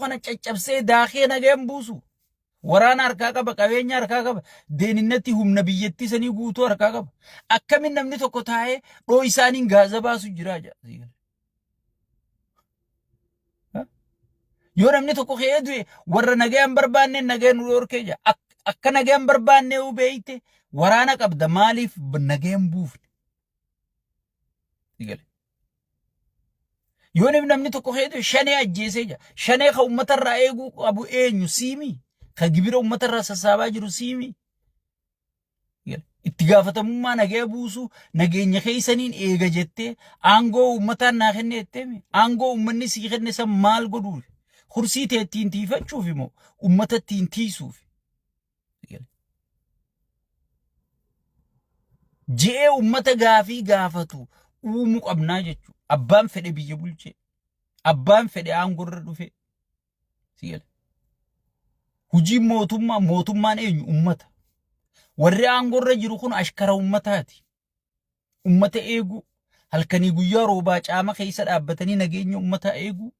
kana caccabsee daakee nagayaan buusu. Waraana harkaa qaba, qabeenya harkaa qaba, deeninnatti humna biyyattii sanii guutuu harkaa qaba. Akkamiin namni tokko taa'ee dhoo isaaniin gaaza baasu jira jedha. Yoo namni tokko ka'ee du'e warra nagayaan barbaanne nagaya nu dhorkee jira. Akka nagayaan barbaanne yoo beeyte waraana qabda maaliif nagayaan buufne? Yoo namni tokko ka'ee du'e shanee ajjeesee jira. Shanee ka uummatarraa eeguu qabu eenyu siimi? Ka gibira uummatarraa sassaabaa jiru siimi? Itti gaafatamummaa nagaya buusuu nageenya keessaniin eega jettee aangoo uummataan naa kenne jettee aangoo uummanni sii kenne san maal godhuuf kursii tee ittiin tiifachuuf immoo uummata ittiin tiisuuf. Je'ee uummata gaafii gaafatu uumuu qabnaa jechuudha. Abbaan fedhe biyya bulchee abbaan fedhe aangoo irra dhufee. Si gale. Hojiin mootummaa mootummaan eenyu ummata. Warri aangoo irra jiru kun ashkara ummataati. Ummata eeguu halkanii guyyaa roobaa caama keessa dhaabbatanii nageenya ummataa eeguu.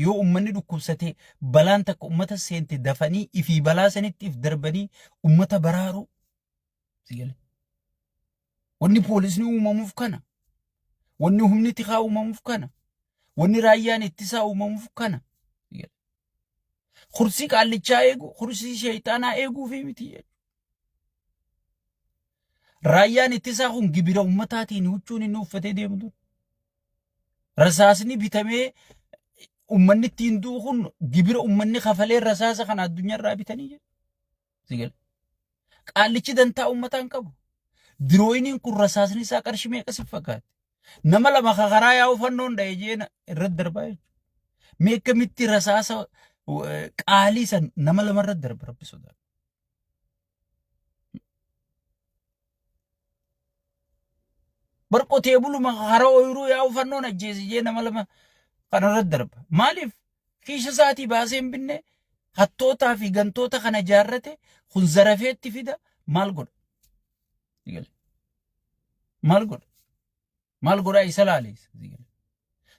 Yoo ummanni dhukkubsate balaan takka ummata seente dafanii ifii balaa sanitti if darbanii ummata baraaruu. Si gale. Wanni poolisni uumamuuf kana. Wanni humni tikaa uumamuuf kana. Wanni raayyaan ittisaa uumamuuf kana. Kursii qaallichaa eegu, kursii sheeyxaanaa eeguu fi miti jechuudha. Raayyaan ittisaa kun gibira ummataatiin huccuun inni uffatee deemu tun. Rasaasni bitamee ummanni ittiin du'u kun gibira ummanni kafalee rasaasa kana addunyaarraa bitanii jedhu. Si gala. Qaallichi dantaa uummataa hin qabu. Dirooyiniin kun rasaasni isaa qarshii meeqa si fakkaate? Nama lama ka karaa yaa'u fannoon dha'e jeena irratti darbaa jechuudha. Mee akkamitti rasaasa qaalii san nama lama irratti darba rabbi sodaadha. Bar qotee buluma karaa ooyiruu yaa'u fannoon ajjeese jee nama lama kanarratti darba. Maaliif? Kiisha isaatii baasee hin binne hattootaa fi gantoota kana jaarrate kun zarafeetti fida maal godha? Maal godha? Maal godhaa isa laaleessa?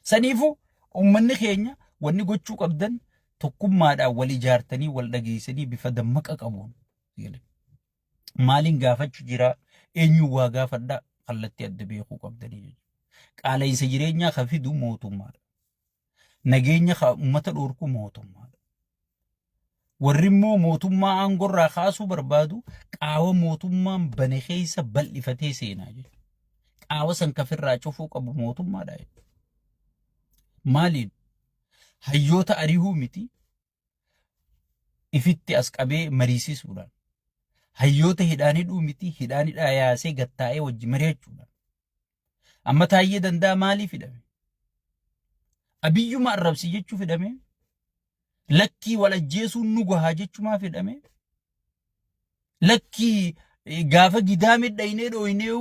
Saniifuu uummanni keenya wanni gochuu qabdan tokkummaadhaan wal ijaartanii wal dhageessanii bifa dammaqa qabuun. Maaliin gaafachu jira? Eenyuun waa gaafadha? Kallattii adda beekuu qabdanii jechuudha. Qaala'insa jireenyaa kan fidu mootummaadha. Nageenya kan uummata dhorku mootummaadha. Warri immoo mootummaa aangorraa kaasuu barbaadu qaawa mootummaan bane keessa bal'ifatee seenaa jechuudha. Qaawa san kafirraa cufuu qabu mootummaadha jechuudha. Maaliin? Hayyoota ariihuu miti ifitti as qabee mariisisuudhaan. Hayyoota hidhaan hidhuu miti hidhaan hidhaa yaasee gattaa'ee wajji mari'achuudhaan. Amma Taayyee Danda'a maaliif hidhame? Abiyyuma arrabsi jechuuf hidhame? Lakkii wal ajjeesuun nu gahaa jechumaaf hidhame? Lakkii gaafa gidaamii dhaynee dhooynee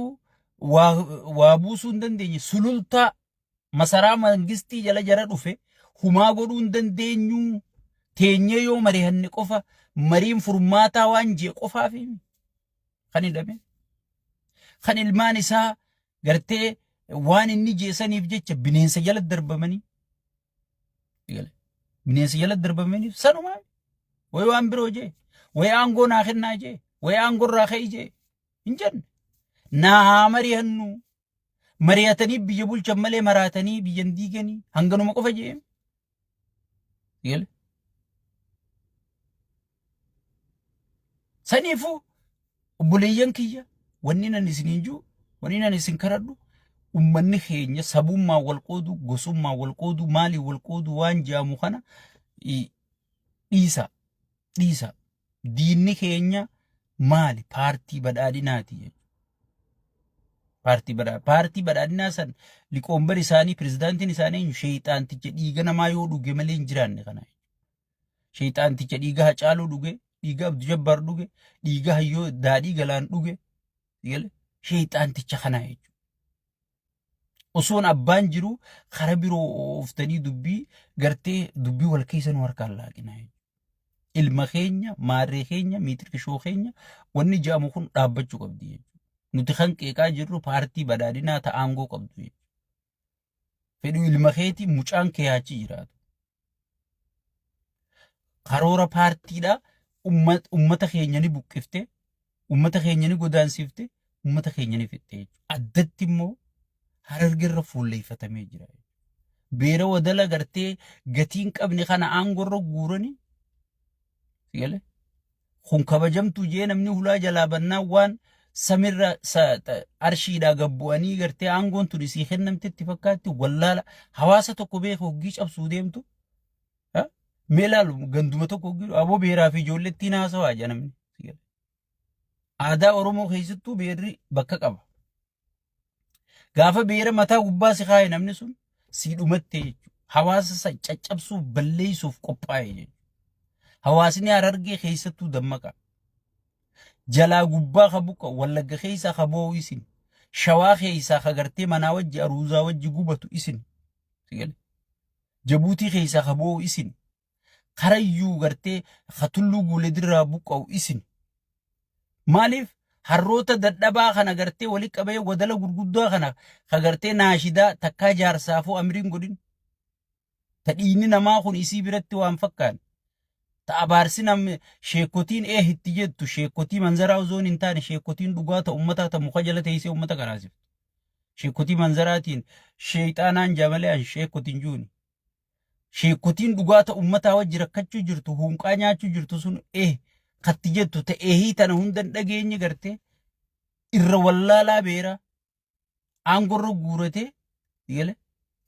waa buusuu hin dandeenye sulultaa masaraa mangistii jala jara dhufe humaa godhuu hin dandeenyu teenyee yoo mari'anne qofa mariin furmaataa waan jee qofaaf kan hidhame. Kan ilmaan isaa gartee waan inni jeesaniif jecha bineensa jala darbamanii bineensa jala darbamanii sanumaa way waan biroo jee way aangoo naa kennaa jee way aangoo irraa ka'i jee hin jenne naa haa mari'annu mari'atanii biyya bulchan malee maraatanii biyya hin diiganii hanganuma qofa jee Gale. Saniifuu obboleeyyan kiyya wanni nan isiniin jiru wanni nan isin kadhadhu ummanni keenya sabummaan wal qoodu gosummaan wal qoodu maaliin wal qoodu waan jaamu kana dhiisa dhiisa Diinni keenya maali? Paartii badhaadhinaati jechuudha. Paartii badhaa paartii badhaadhinaa san liqoombar isaanii pirezidaantiin isaanii eenyu sheeyxaanticha dhiiga namaa yoo dhuge malee hin jiraanne kana. Sheeyxaanticha dhiiga Hacaaluu dhuge, dhiiga Abdu Jabbaar dhuge, dhiiga Hayyoo Daadhii Galaan dhuge, sheeyxaanticha kana jechuudha. Osoon abbaan jiru kara biroo ooftanii dubbii gartee dubbii wal keessa nu harkaan laaqinaa jechuudha. Ilma keenya, maarree keenya, miitirkishoo keenya wanni jedhamu kun dhaabbachuu qabdi jechuudha. Nuti kan qeeqaa jirru paartii badhaadhinaa ta aangoo qabdu jechuudha. Fedhuu ilma keetii mucaan kee achi jiraatu. Karoora paartiidhaa ummata keenya ni buqqifte, ummata keenya ni godaansifte, ummata keenya ni fixxe jechuudha. Addatti immoo Harargerra fuulleeffatamee jira. Beera wadala gartee gatii hin qabne kana aangorra guuranii galee kun kabajamtuu jee namni hulaa jalaa bannaan waan samirra arshiidhaa gad bu'anii gartee aangoon tun isii kennamte itti fakkaatti wallaala hawaasa tokko beeku hoggii cabsuu deemtu. Mee ilaalu ganduma tokko hoggii aboo beeraa fi ijoollettiin haasawaa jaa namni. Aadaa Oromoo keessattuu beerri bakka qaba. Gaafa beera mataa gubbaa si kaaye namni sun sii dhumatte jechuudha. Hawaasa san caccabsuuf balleessuuf qophaa'e jechuudha. Hawaasni Harargee keessattuu dammaqa. Jalaa gubbaa ka buqqa'u Wallagga keessaa ka boo'u isin. Shawaa keessaa ka gartee manaa wajji aruuzaa wajji gubatu isin. Jabuutii keessaa ka boo'u isin. Karayyuu gartee ka tulluu guuledirraa buqqa'u isin. Maaliif harroota dadhabaa kana gartee wali qabee wadala gurguddaa kana ka gartee naashidaa takkaa jaarsaafuu amriin godhin. Ta dhiigni namaa kun isii biratti waan fakkaan. Ta abaarsi nam sheekotiin ee itti jettu sheekotii manzaraa osoon hin taane sheekotiin dhugaa ta ummataa ta muka jala teessee ummata karaasiftu. Sheekotii manzaraatiin sheexaanaan jaamalee an sheekotiin juuni. Sheekotiin dhugaa ta ummataa wajji rakkachuu jirtu huunqaa nyaachuu jirtu sun ee katti jettu ta eehii tana hunda hin dhageenye gartee irra wallaalaa beeraa aangorra guuratee gale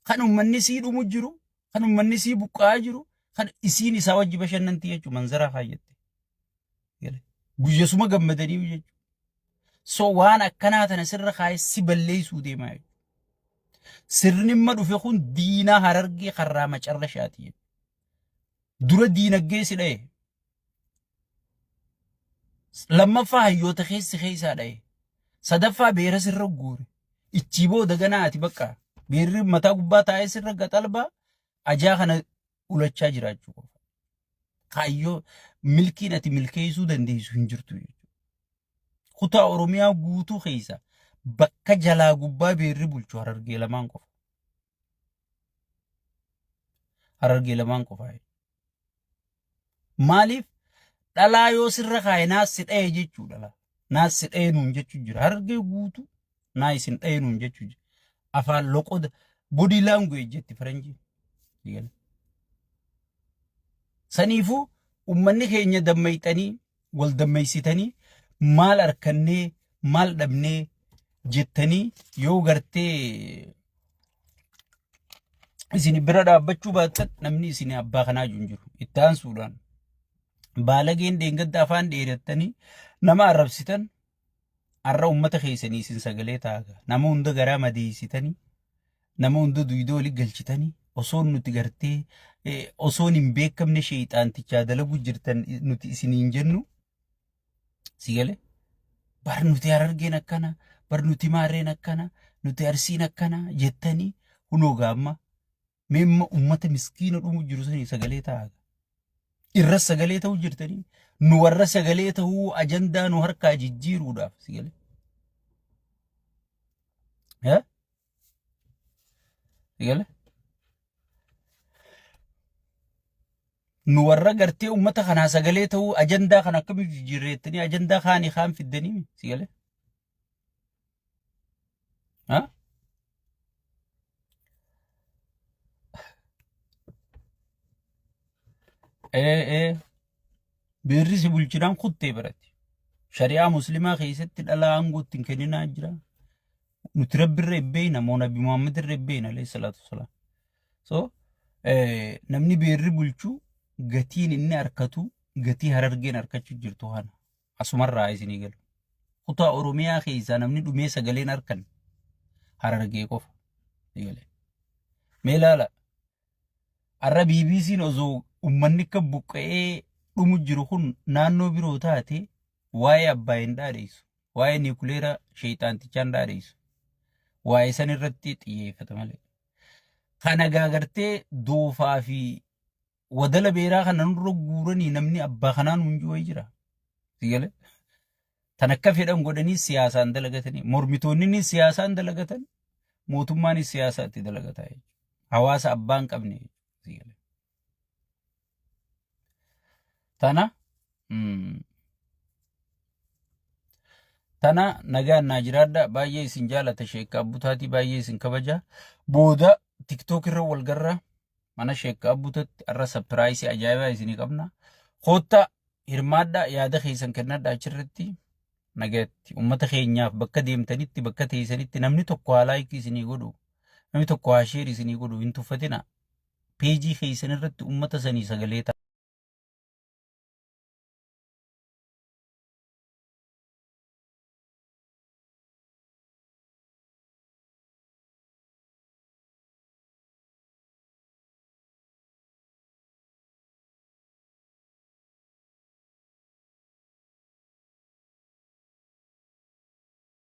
kan ummanni sii dhumu jiru kan ummanni sii buqqa'aa jiru kan isiin isaa wajji bashannanti jechuudha manzaraa kaayyatte gale guyyasuma gammadanii jechuudha. So waan akkanaa tana sirra kaayee si balleessuu deemaa jechuudha. Sirni amma dhufe kun diinaa Harargee karraa macarrashaati jechuudha. Dura diinaggee si dha'e. Lammaffaa hayyoota keessi keessaa dha'e. Sadaffaa beera sirra guure. Ichii booda ganaa ati bakka beerri mataa gubbaa taa'ee sirra gaxalbaa ajaa kana ulachaa jiraachuu qofa. Kaayyoo milkiin ati milkeessuu dandeessu hin jirtu jechuudha. Kutaa Oromiyaa guutuu keessa bakka jalaa gubbaa beerri bulchu Harargee lamaan qofa. Harargee lamaan qofa. Maaliif dhalaa yoo sirra kaaye naas si dhaye jechuu dhalaa. Naas si dhaye nuun jechuu jira. Harargee guutuu naa isin dhaye nuun jechuu jira. Afaan loqoda body language jetti faranjiin. Saniifuu ummanni keenya dammayxanii wal dammeessitanii maal arkannee maal dhabnee jettanii yoo gartee isin bira dhaabbachuu baattan namni isin abbaa kanaa jiru hin jiru. Itti aansuudhaan baalageen deengadda afaan dheerattanii nama arrabsitan har'a ummata keessanii isin sagalee taaga nama hunda garaa madeessitanii nama hunda duydoo wali galchitanii osoon nuti gartee osoon hin beekamne sheexaantichaa dalagu jirtan nuti isiniin jennu si gale bar nuti Harargeen akkana bar nuti maarreen akkana nuti Arsiin akkana jettanii kunoo gaamma meemma ummata miskiina dhumu jiru sanii sagalee taaga irra sagalee ta'uu jirtanii nu warra sagalee ta'uu ajandaa nu harkaa jijjiiruudhaaf si gale. Gale? Nu warra gartee uummata kanaa sagalee ta'uu ajandaa kana akkamitti jijjiirreettanii ajandaa kaanii kaan fiddanii si gale? Ha? Ee ee beerri si bulchinaan kuttee barate. Shari'aa muslimaa keessatti dhalaa aangootti hin kenninaa jira. Nuti Rabbirra hin beekna moo Nabi Muhammad irra hin beekna alayhi salaatu wassalaam. So namni beerri bulchu gatiin inni harkatu gatii Harargeen harkachuu jirtu kana asumarraa isinii galu. Kutaa Oromiyaa keessaa namni dhumee sagaleen harkan Harargee qofa. Mee ilaala. Har'a BBC'n osoo uummanni akka buqqa'ee dhumu jiru kun naannoo biroo taate waa'ee Abbaay hin dhaadheessu. Waa'ee niikuleera sheexaantichaa hin dhaadheessu. Waa'ee san irratti xiyyeeffata malee. Kana gaagartee doofaa fi wadala beeraa kana nurra guuranii namni abbaa kanaan hunduu wayii jira. Si galee? Tan akka fedhan godhanii siyaasaan dalagatanii mormitoonni siyaasaan dalagatan mootummaanis siyaasaa itti dalagataa jechuudha. Hawaasa abbaa hin qabne jechuudha. Tana tana nagaan naa jiraadha. Baay'ee isin jaalata sheekka abbutaatii baay'ee isin kabaja. Booda tiktook irra wal garra mana sheekka abbutatti arra sapiraayisii ajaa'ibaa isinii qabna. Koottaa hirmaadhaa yaada keessan kennadhaa achirratti nagayatti ummata keenyaaf bakka deemtanitti bakka teessanitti namni tokko haa laayikii isinii godhu namni tokko haa sheer isinii godhu hin tuffatina. Peejii keessan irratti ummata sanii sagalee ta'a.